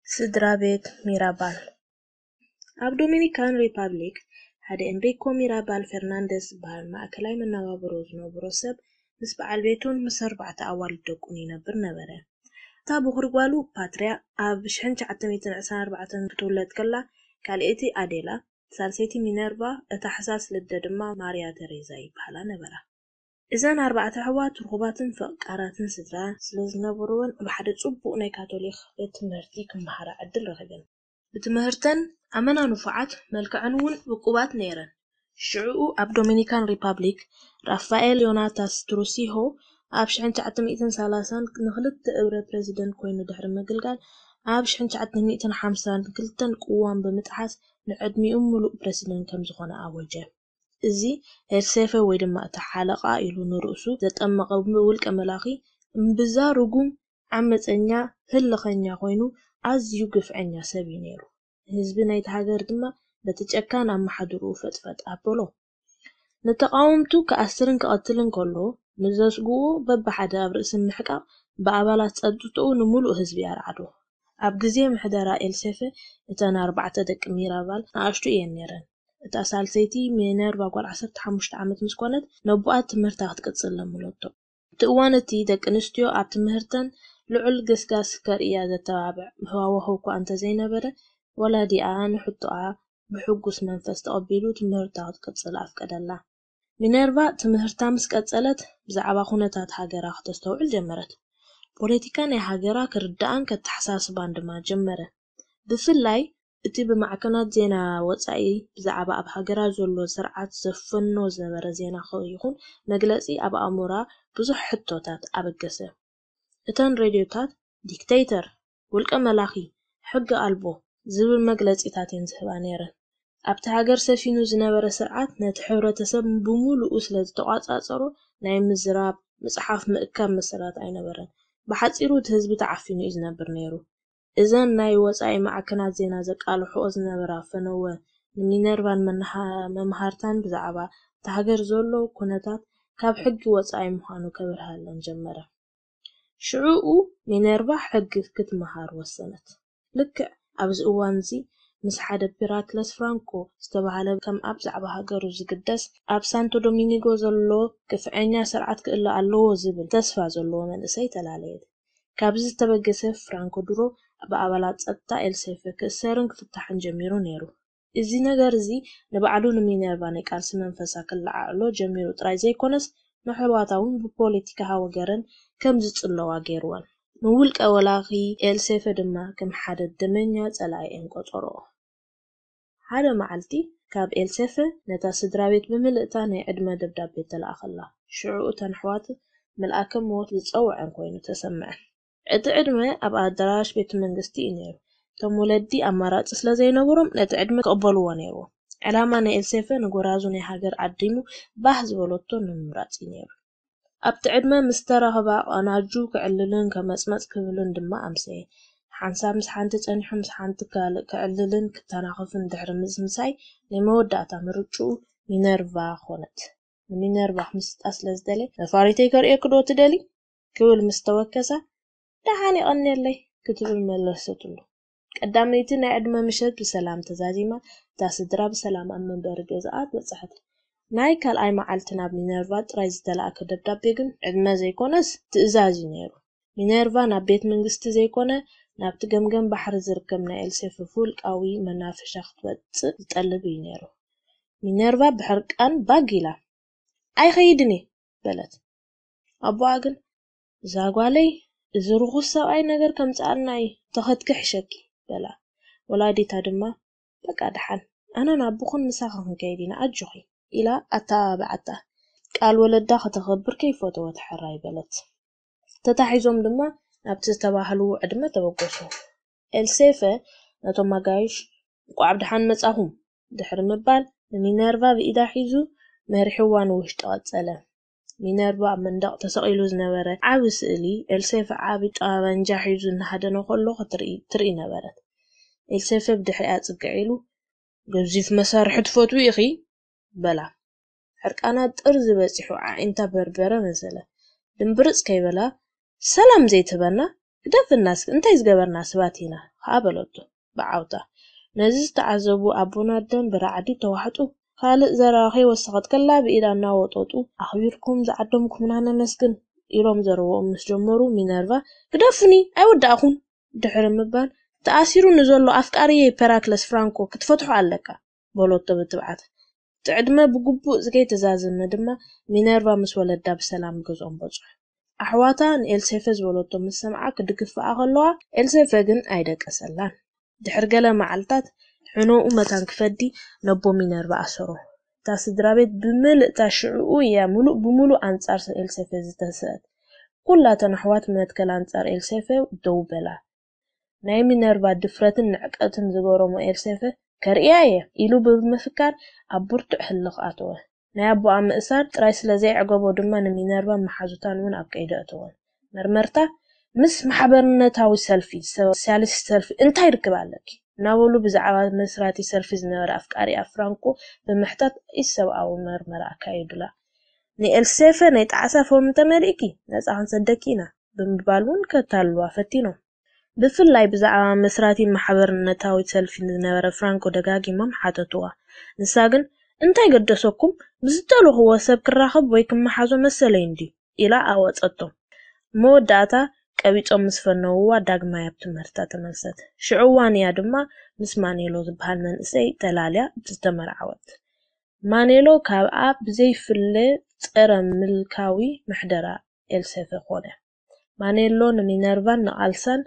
ስድራ ቤት ሚራባል። ኣብ ዶሚኒካን ሪፓብሊክ ሓደ ኤንሪኮ ሚራባል ፈርናንደስ ዝበሃል ማእከላይ መነባብሮ ዝነብሮ ሰብ ምስ በዓል ቤቱን ምስ ኣርባዕተ ኣዋልድ ደቁን ይነብር ነበረ። እታ በኹሪ ጓሉ ፓትርያ ኣብ ሽሕን ትሽዓተ ሚእትን ዕስራን ኣርባዕተን ክትውለድ ከላ፣ ካልኣይቲ ኣዴላ፣ ሳልሰይቲ ሚነርቫ፣ እታ ሕሳስ ልደ ድማ ማርያ ተሬዛ ይበሃላ ነበራ። እዘን ኣርባዕተ ኣሕዋት ርኹባትን ፈቃራትን ስድራ ስለ ዝነበርወን፣ ኣብ ሓደ ጽቡቕ ናይ ካቶሊክ ቤት ትምህርቲ ክመሃራ ዕድል ረኺበን። ብትምህርተን ኣመና ንፉዓት፣ መልክዐን እውን ውቁባት ነይረን። ሽዕኡ ኣብ ዶሚኒካን ሪፓብሊክ ራፋኤል ዮናታስ ትሩሲሆ ኣብ ሽሕን ትሽዓተ ሚእትን ሰላሳን ንኽልተ እብረ ፕረዚደንት ኮይኑ ድሕሪ ምግልጋል፣ ኣብ ሽሕን ትሽዓተ ሚእትን ሓምሳን ክልተን ቅዋም ብምጥሓስ ንዕድሚኡ ምሉእ ፕረዚደንት ከም ዝኾነ ኣወጀ። እዚ ኤልሴፈ ወይ ድማ እቲ ሓለቓ ኢሉ ንርእሱ ዘጠመቐ ውልቀ መላኺ እምብዛ ርጉም፣ ዓመፀኛ፣ ህልኸኛ ኮይኑ ኣዝዩ ግፍዐኛ ሰብ እዩ ነይሩ። ንህዝቢ ናይቲ ሃገር ድማ በቲ ጨካን ኣመሓድርኡ ፈጥፈጥ ኣበሎ። ንተቓወምቱ ክኣስርን ክቐትልን ከሎ፣ ንዘስግኡ በብሓደ ኣብ ርእሲ ምሕቃቕ ብኣባላት ጸጥትኡ ንምሉእ ህዝቢ ኣርዓዶ። ኣብ ግዜ ምሕደራ ኤልሴፈ እተን ኣርባዕተ ደቂ ሚራባል ንኣሽቱ እየን ነይረን። እታ ሳልሰይቲ ሚነርቫ ጓል ዓሰርተ ሓሙሽተ ዓመት ምስ ኮነት፣ ነቦኣ ትምህርታ ክትቅጽል ለምነቶ። እቲ እዋን እቲ ደቂ ኣንስትዮ ኣብ ትምህርተን ልዑል ገስጋስ ከርእያ ዘተባብዕ ሃዋህው እኳ እንተዘይነበረ፣ ወላዲኣ ንሕቶኣ ብሕጉስ መንፈስ ተቐቢሉ ትምህርታ ክትቅጽል ኣፍቀደላ። ሚነርቫ ትምህርታ ምስ ቀጸለት፣ ብዛዕባ ኩነታት ሃገራ ክተስተውዕል ጀመረት። ፖለቲካ ናይ ሃገራ ክርድኣን ከተሓሳስባን ድማ ጀመረ። ብፍላይ እቲ ብማዕከናት ዜና ወጻኢ ብዛዕባ ኣብ ሃገራ ዘሎ ስርዓት ዘፈኖ ዝነበረ ዜና ይኹን መግለጺ ኣብ ኣእምሮኣ ብዙሕ ሕቶታት ኣበገሰ። እተን ሬድዮታት ዲክተይተር፣ ውልቀ መላኺ፣ ሕጊ ኣልቦ ዝብል መግለጺታት እየን ዝህባ ነይረን። ኣብቲ ሃገር ሰፊኑ ዝነበረ ስርዓት ነቲ ሕብረተሰብ ብምሉኡ ስለ ዝተቋጻጸሮ፣ ናይ ምዝራብ፣ ምጽሓፍ፣ ምእካብ መሰላት ኣይነበረን። ብሓጺሩ እቲ ህዝቢ ተዓፊኑ እዩ ዝነብር ነይሩ። እዘን ናይ ወጻኢ ማዕከናት ዜና ዘቃልሕኦ ዝነበራ ፈነወ፣ ንሚነርቫን መናሃ-፣ መምሃርታን ብዛዕባ እታ ሃገር ዘሎ ኩነታት ካብ ሕጊ ወጻኢ ምዃኑ ከብርሃለን ጀመረ። ሽዑኡ ሚነርቫ ሕጊ ክትመሃር ወሰነት። ልክዕ ኣብዚ እዋን እዚ ምስ ሓደ ፒራክለስ ፍራንኮ ዝተባህለ ከም ኣብ ዛዕባ ሃገሩ ዝግደስ ኣብ ሳንቶ ዶሚኒጎ ዘሎ ግፍዐኛ ስርዓት ክእለ ኣለዎ ዝብል ተስፋ ዘለዎ መንእሰይ ተላለየት። ካብዚ ዝተበገሰ ፍራንኮ ድሮ ብኣባላት ጸጥታ ኤልሴፈ ክእሰርን ክፍታሕን ጀሚሩ ነይሩ። እዚ ነገር እዚ ንባዕሉ ንሚነርቫ ናይ ቃልሲ መንፈሳ ክለዓዕሎ ጀሚሩ ጥራይ ዘይኮነስ፣ ንኣሕዋታ እውን ብፖለቲካ ሃወገረን ከም ዝጽለዋ ገይርወን። ንውልቀ ወላኺ ኤልሴፈ ድማ ከም ሓደ ደመኛ ጸላኢኤን ቆጸርኦ። ሓደ መዓልቲ ካብ ኤልሴፈ ነታ ስድራ ቤት ብምልእታ ናይ ዕድመ ደብዳቤ ተለኣኸላ። ሽዑ እተን ኣሕዋት መልኣከ ሞት ዝጸውዐን ኮይኑ ተሰምዐን። እቲ ዕድመ ኣብ ኣዳራሽ ቤተ መንግስቲ እዩ ነይሩ። እቶም ወለዲ ኣማራጺ ስለ ዘይነበሮም ነቲ ዕድመ ክቕበልዎ ነይርዎም። ዕላማ ናይ ኤልሴፈ ንጎራዙ ናይ ሃገር ዓዲሙ ባህ ዝበለቶ ንምምራጽ እዩ ነይሩ። ኣብቲ ዕድመ ምስ ተራኸባ ቀናጁ ክዕልልን ከመጽመጽ ክብልን ድማ ኣምሰየ። ሓንሳብ ምስ ሓንቲ ጸኒሑ ምስ ሓንቲ ካልእ ክዕልልን ክተናኸፍን ድሕሪ ምዝምሳይ ናይ መወዳእታ ምርጭኡ ሚነርቫ ኾነት። ንሚነርቫ ክምስጣ ስለ ዝደለየ፣ "ነፋሪተይ ከርእየኪ ዶ ትደሊ?" ክብል ምስ ተወከሳ፣ "ደሓን የቐንየለይ" ክትብል መለሰትሉ። ቀዳመይቲ ናይ ዕድመ ምሸት ብሰላም ተዛዚማ፣ እታ ስድራ ብሰላም ኣብ መንበሪ ገዛኣ በጽሐት። ናይ ካልኣይ መዓልቲ ናብ ሚነርቫ ጥራይ ዝተላእከ ደብዳቤ ግን ዕድመ ዘይኮነስ ትእዛዝ እዩ ነይሩ። ሚነርቫ ናብ ቤት መንግስቲ ዘይኮነ፣ ናብቲ ገምገም ባሕሪ ዝርከብ ናይ ኤልሴፈ ውልቃዊ መናፈሻ ክትወጽእ ዝጠልብ እዩ ነይሩ። ሚነርቫ ብሕርቃን ባግ ኢላ፣ "ኣይኸይድን እየ" በለት። ኣቦኣ ግን፣ "እዛ ጓለይ፣ እዚ ርኹስ ሰብኣይ ነገር ከምጽኣልና እዩ፣ ተኸትኪ ሕሸኪ" በላ። ወላዲታ ድማ፣ "በቃ ደሓን፣ ኣነን ኣቦኽን ምሳኺ ክንከይድ ኢና፣ ኣጆኺ" ኢላ ኣተባብዓታ። ቃል ወለዳ ከተኸብር ከይፈተወት ሕራይ በለት። ተታሒዞም ድማ ናብቲ ዝተባህልዎ ዕድመ ተበገሱ። ኤልሴፈ ነቶም ኣጋይሽ፣ "እንቋዕ ብደሓን መጻኹም" ድሕሪ ምባል፣ ንሚነርቫ ብኢዳ ሒዙ መሪሕዋ ንውሽጢ ቀጸለ። ሚነርቫ ኣብ መንደቕ ተሰቒሉ ዝነበረ ዓቢ ስእሊ፣ ኤልሴፈ ዓቢ ጠበንጃ ሒዙ እናሃደነ ከሎ ክትርኢ፣ ትርኢ ነበረት። ኤልሴፈ ብድሕሪኣ ጽግዕ ኢሉ፣ "ገዚፍ መሳርሒ ትፈትዊ ኢኺ?" በላ። ሕርቃና ጥርዚ በጺሑ ኣዒንታ በርበረ መሰለ። ድምብርጽ ከይበላ፣ "ሰላም ዘይትህበና?" "ግደፍና እስኪ፣ እንታይ ዝገበርና ሰባት ኢና?" ከኣ በለቶ ብዓውታ። ነዚ ዝተዓዘቡ ኣቦን ኣደን ብራዕዲ ተዋሕጡ። ካልእ ዘረባ ከይወሰኸት ከላ ብኢዳ እናወጠጡ፣ "ኣኽቢርኩም ዝዓደምኩምና ነመስግን" ኢሎም ዘረብኦም ምስ ጀመሩ፣ ሚነርቫ፣ "ግደፉኒ፣ ኣይወዳእኹን" ድሕሪ ምባል፣ "ተኣሲሩ ንዘሎ ኣፍቃሪየይ ፐራክለስ ፍራንኮ ክትፈትሖ ኣለካ" በለቶ ብትብዓት። እቲ ዕድመ ብግቡእ ዝከይተዛዘመ ድማ፣ ሚነርቫ ምስ ወለዳ ብሰላም ገዝኦም በጽሑ። ኣሕዋታ ንኤልሴፈ ዝበለቶ ምስ ሰምዓ ክድግፍኣ ከለዋ፣ ኤልሴፈ ግን ኣይደቀሰላን። ድሕሪ ገለ መዓልታት፣ ሕኖኡ መታን ክፈዲ ነቦ ሚነርቫ ኣሰሮ። እታ ስድራ ቤት ብምልእታ ሽዕኡ እያ ምሉእ ብምሉእ ኣንጻር ኤልሴፈ ዝተሰእት። ኩላተን ኣሕዋት መትከል ኣንጻር ኤልሴፈ ደው በላ። ናይ ሚነርቫ ድፍረትን ንዕቀትን ዝገረሞ ኤልሴፈ፣ "ከርእያ እየ" ኢሉ ብምፍካር ኣብ ብርቱዕ ህልኽ ኣተወ። ናይ ኣቦኣ ምእሳር ጥራይ ስለ ዘየዕገቦ ድማ፣ ንሚነርቫን መሓዙታን እውን ኣብ ቀይዲ ኣእተወን። መርመርታ፣ "ምስ ማሕበርነታዊ ሰልፊ፣ ሶስያሊስት ሰልፊ እንታይ ርክብ ኣለኪ?" እናበሉ ብዛዕባ መስራቲ ሰልፊ ዝነበረ ኣፍቃሪኣ ፍራንኮ ብምሕታት ኢሰብኣዊ መርመራ ኣካየዱላ። "ንኤልሴፈ ናይ ጣዕሳ ፎርም ተመሊእኪ፣ ነጻ ክንሰደኪ ኢና" ብምባል እውን ከታልሉዋ ፈቲኖም። ብፍላይ ብዛዕባ መስራቲ ማሕበርነታዊ ሰልፊ ዝነበረ ፍራንኮ ደጋጊሞም ሓተትዋ። ንሳ ግን፣ "እንታይ ገደሰኩም? ምስ ዝደለኽዎ ሰብ ክራኸብ ወይ ክመሓዞ መሰለይ እንድዩ" ኢላ ኣወጸቶም። መወዳእታ፣ ቀቢጾም ምስ ፈነውዋ፣ ዳግማይ ኣብ ትምህርታ ተመልሰት። ሽዑ እዋን እያ ድማ ምስ ማኔሎ ዝበሃል መንእሰይ ተላልያ ዝተመርዓወት። ማኔሎ ካብኣ ብዘይፍለ ጸረ ምልካዊ ምሕደራ ኤልሴፈ ኮነ። ማኔሎ ንሚነርቫን ንቓልሳን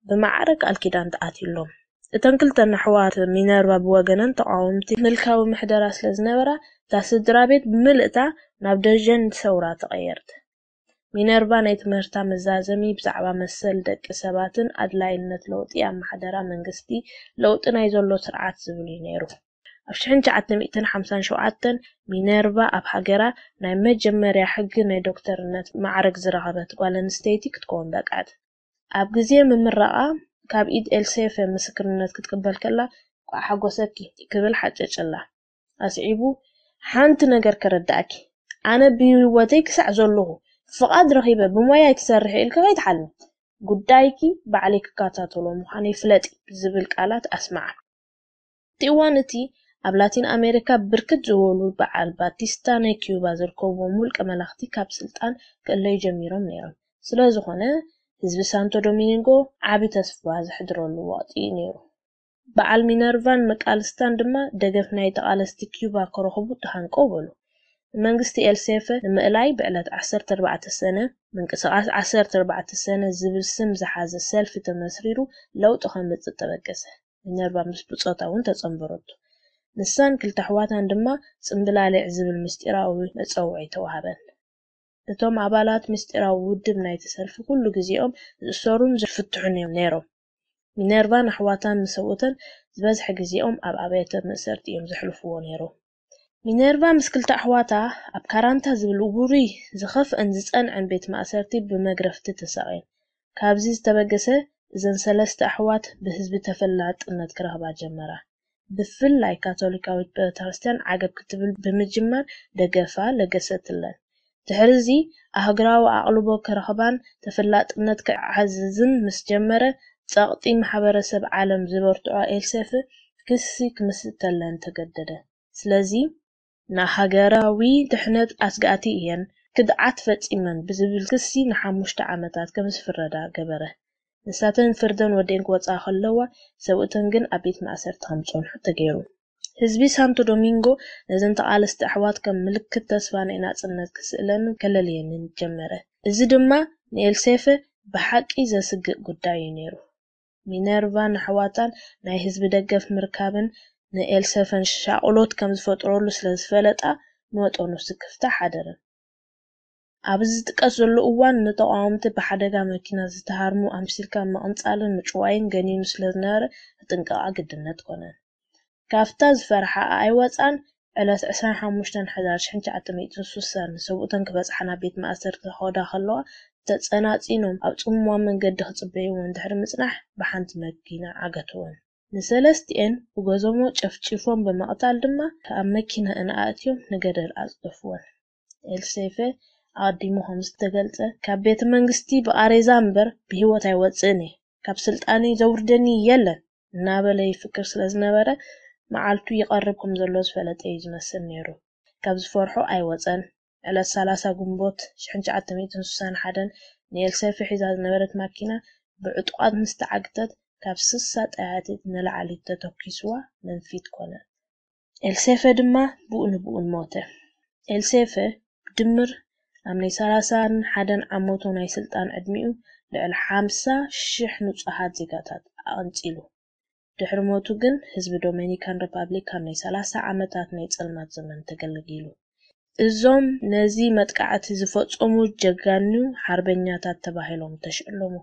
ብማዕረ ቃል ኪዳን ተኣትዩሎም። እተን ክልተን ኣሕዋት፣ ሚነርቫ ብወገነን ተቓወምቲ ምልካዊ ምሕደራ ስለ ዝነበራ፣ እታ ስድራ ቤት ብምልእታ ናብ ደጀን ሰውራ ተቐየረት። ሚነርቫ ናይ ትምህርታ መዛዘሚ ብዛዕባ መሰል ደቂ ሰባትን ኣድላይነት ለውጢ ኣመሓደራ መንግስቲ፣ ለውጢ ናይ ዘሎ ስርዓት ዝብል እዩ ነይሩ። ኣብ ሽሕን ትሽዓተ ሚእትን ሓምሳን ሸውዓተን፣ ሚነርቫ ኣብ ሃገራ ናይ መጀመርያ ሕጊ ናይ ዶክተርነት ማዕረግ ዝረኸበት ጓል ኣንስተይቲ ክትከውን በቅዐት። ኣብ ግዜ ምምራቓ፣ ካብ ኢድ ኤልሴፈ ምስክርነት ክትቅበል ከላ፣ "እንቋዕ ሓጎሰኪ" ክብል ሓጨጨላ። ኣስዒቡ፣ "ሓንቲ ነገር ከረድኣኪ፣ ኣነ ብህይወተይ ክሳዕ ዘለኹ፣ ፍቓድ ረኺበ ብሞያይ ክሰርሕ ኢልኪ ከይትሓልሚ። ጉዳይኪ ባዕለይ ክከታተሎ ምዃነይ ፍለጢ" ዝብል ቃላት ኣስምዓ። ኣብቲ እዋን እቲ፣ ኣብ ላቲን ኣሜሪካ ብርክት ዝበሉ በዓል ባቲስታ ናይ ኪዩባ ዝርከብዎም ውልቀ መላኽቲ ካብ ስልጣን ክእለዩ ጀሚሮም ነይሮም። ስለ ዝኾነ፣ ህዝቢ ሳንቶ ዶሚኒጎ ዓቢ ተስፋ ዘሕድረሉ ወቕቲ እዩ ነይሩ። በዓል ሚነርቫን መቃልስታን ድማ ደገፍ ናይ ተቓለስቲ ኪዩባ ክረኽቡ ተሃንቀው በሉ። ንመንግስቲ ኤልሴፈ ንምእላይ፣ ብዕለት ዓሰርተ ኣርባዕተ ሰነ፣ ምንቅስቓስ ዓሰርተ ኣርባዕተ ሰነ ዝብል ስም ዝሓዘ ሰልፊ ተመስሪሩ ለውጢ ከምጽእ ተበገሰ። ሚነርቫ ምስ ብጾታ እውን ተጸንበረቶ። ንሳን ክልተ ኣሕዋታን ድማ ጽምብላሊዕ ዝብል ምስጢራዊ መጸውዒ ተዋህበን። እቶም ኣባላት ምስጢራዊ ውድብ ናይቲ ሰልፊ ኩሉ ግዜኦም ዝእሰሩን ዝፍትሑን እዮም ነይሮም። ሚነርቫን ኣሕዋታን ንሰብኡተን ዝበዝሐ ግዜኦም ኣብ ኣብያተ መእሰርቲ እዮም ዘሕልፍዎ ነይሮም። ሚነርቫ ምስ ክልተ ኣሕዋታ ኣብ ካራንታ ዝብል ውሩይ ዝኸፍአን ዝጸንዐን ቤት ማእሰርቲ ብመግረፍቲ ተሳቕየን። ካብዚ ዝተበገሰ፣ እዘን ሰለስተ ኣሕዋት ብህዝቢ ተፈላጥነት ክረኽባ ጀመራ። ብፍላይ ካቶሊካዊት ቤተክርስትያን ዓገብ ክትብል ብምጅማር ደገፋ ለገሰትለን። ድሕሪ እዚ ኣህጉራዊ ኣቓልቦ ክረኽባን ተፈላጥነት ክዓዝዝን ምስ ጀመረ፣ ጸቕጢ ማሕበረሰብ ዓለም ዝበርትዖ ኤልሴፍ ክሲ ክምስርተለን ተገደደ። ስለዚ፣ "ንሃገራዊ ድሕነት ኣስጋእቲ እየን፣ ክድዓት ፈጺመን" ብዝብል ክሲ ንሓሙሽተ ዓመታት ከም ዝፍረዳ ገበረ። ንሳተን ፍርደን ወዲኤን ክወጻ ከለዋ፣ ሰብኡተን ግን ኣብ ቤት ማእሰርቲ ከም ዝጸንሑ ተገይሩ። ህዝቢ ሳንቶ ዶሚንጎ ነዘን ተቓለስቲ ኣሕዋት ከም ምልክት ተስፋ ናይ ናጽነት ክስእለንን ከለልየንን ጀመረ። እዚ ድማ ንኤልሴፈ ብሓቂ ዘስግእ ጉዳይ እዩ ነይሩ። ሚነርቫን ኣሕዋታን ናይ ህዝቢ ደገፍ ምርካበን ንኤልሴፈን ሻቕሎት ከም ዝፈጥረሉ ስለ ዝፈለጣ፣ መጠኑ ስክፍታ ሓደረን። ኣብዚ ዝጥቀስ ዘሎ እዋን፣ ንተቓወምቲ ብሓደጋ መኪና ዝተሃርሙ ኣምሲልካ ምቕንጻልን ምጭዋይን ገኒኑ ስለ ዝነበረ፣ ክጥንቀቓ ግድነት ኮነን። ካብታ ዝፈርሓኣ ኣይወጻን። ዕለት ዕስራን ሓሙሽተን ሕዳር ሽሕን ትሽዓተ ሚእትን ስሳን ንሰብኡተን ክበጽሓ ናብ ቤት ማእሰርቲ ክኸዳ ከለዋ፣ ተጸናጺኖም ኣብ ጽምዋ መንገዲ ክጽበይወን ድሕሪ ምጽናሕ፣ ብሓንቲ መኪና ዓገትወን። ንሰለስቲኤን ብጎዞሞ ጨፍጪፎም ብምቕታል ድማ፣ ካብ መኪናኣን ኣእትዮም ንገደል ኣጽደፍወን። ኤልሴፈ ኣቐዲሙ ከም ዝተገልጸ፣ ካብ ቤተ መንግስቲ ብቓሬዛ እምበር ብህይወት ኣይወጽእን እየ፣ ካብ ስልጣነይ ዘውርደኒ የለን እናበለ ይፍክር ስለ ዝነበረ፣ መዓልቱ ይቐርብ ከም ዘሎ ዝፈለጠ እዩ ዝመስል ነይሩ። ካብ ዝፈርሖ ኣይወጸን። ዕለት ሰላሳ ግንቦት ሽሕን ትሽዓተ ሚእትን ስሳን ሓደን ንኤልሴፈ ሒዛ ዝነበረት ማኪና ብዕጡቓት ምስ ተዓግተት፣ ካብ ስሳ ጠያይት ንላዕሊ ተተኲስዋ መንፊት ኮነ። ኤልሴፈ ድማ ብኡ ንብኡ ሞተ። ኤልሴፈ ብድምር ኣብ ናይ ሰላሳን ሓደን ዓመቱ ናይ ስልጣን ዕድሚኡ ልዕሊ ሓምሳ ሽሕ ንጹሃት ዜጋታት ኣቐንጺሉ። ድሕሪ ሞቱ ግን ህዝቢ ዶሜኒካን ሪፓብሊክ ካብ ናይ ሰላሳ ዓመታት ናይ ጸልማት ዘመን ተገላጊሉ። እዞም ነዚ መጥቃዕቲ ዝፈጸሙ ጀጋኑ ሓርበኛታት ተባሂሎም ተሸለሙ።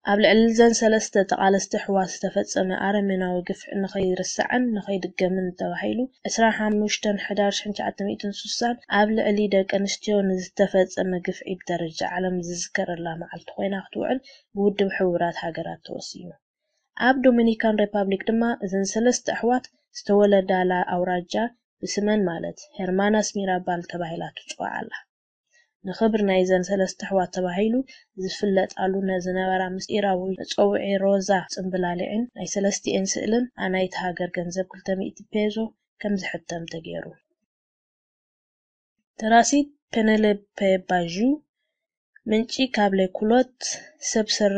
ኣብ ልዕሊ እዘን ሰለስተ ተቓለስቲ ኣሕዋት ዝተፈጸመ ኣረሜናዊ ግፍዒ ንኸይርሳዕን ንኸይድገምን ተባሂሉ፣ ዕስራን ሓሙሽተን ሕዳር ሽሕን ትሽዓተ ሚእትን ስሳን ኣብ ልዕሊ ደቂ ኣንስትዮ ንዝተፈጸመ ግፍዒ ብደረጃ ዓለም ዝዝከረላ መዓልቲ ኮይና ክትውዕል ብውድብ ሕቡራት ሃገራት ተወሲኑ። ኣብ ዶሚኒካን ሪፓብሊክ ድማ እዘን ሰለስተ ኣሕዋት ዝተወለዳላ ኣውራጃ ብስመን፣ ማለት ሄርማናስ ሚራባል ተባሂላ ትጽዋዕ ኣላ። ንኽብሪ ናይዘን ሰለስተ ኣሕዋት ተባሂሉ ዝፍለጣሉ ዝነበራ ምስጢራዊ መጸውዒ ሮዛ ጽምብላሊዕን ናይ ሰለስቲኤን ስእልን ኣብ ናይቲ ሃገር ገንዘብ ክልተ ሚእቲ ፔዞ ከም ዝሕተም ተገይሩ። ደራሲት ፔኔሎፔ ባዡ፣ ምንጪ ካብ ሌ ኩሎት፣ ሰብ ስረ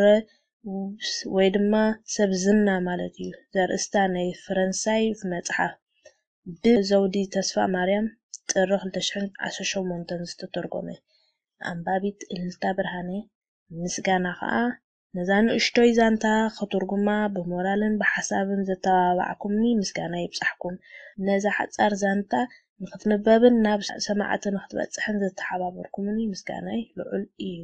ወይ ድማ ሰብ ዝና ማለት እዩ፣ ዘርእስታ ናይ ፈረንሳይ መጽሓፍ ብዘውዲ ተስፋማርያም ጥሪ ክልተ ሽሕን ዓሰርተ ሸሞንተን ዝተተርጎመ። ኣንባቢት እልልታ ብርሃነ፣ ምስጋና ኸኣ ነዛ ንእሽቶይ ዛንታ ክትርጉማ ብሞራልን ብሓሳብን ዘተባባዕኩምኒ ምስጋና ይብጻሕኩም። ነዛ ሓጻር ዛንታ ንኽትንበብን ናብ ሰማዕቲ ንኽትበጽሕን ዘተሓባበርኩምኒ ምስጋናይ ልዑል እዩ።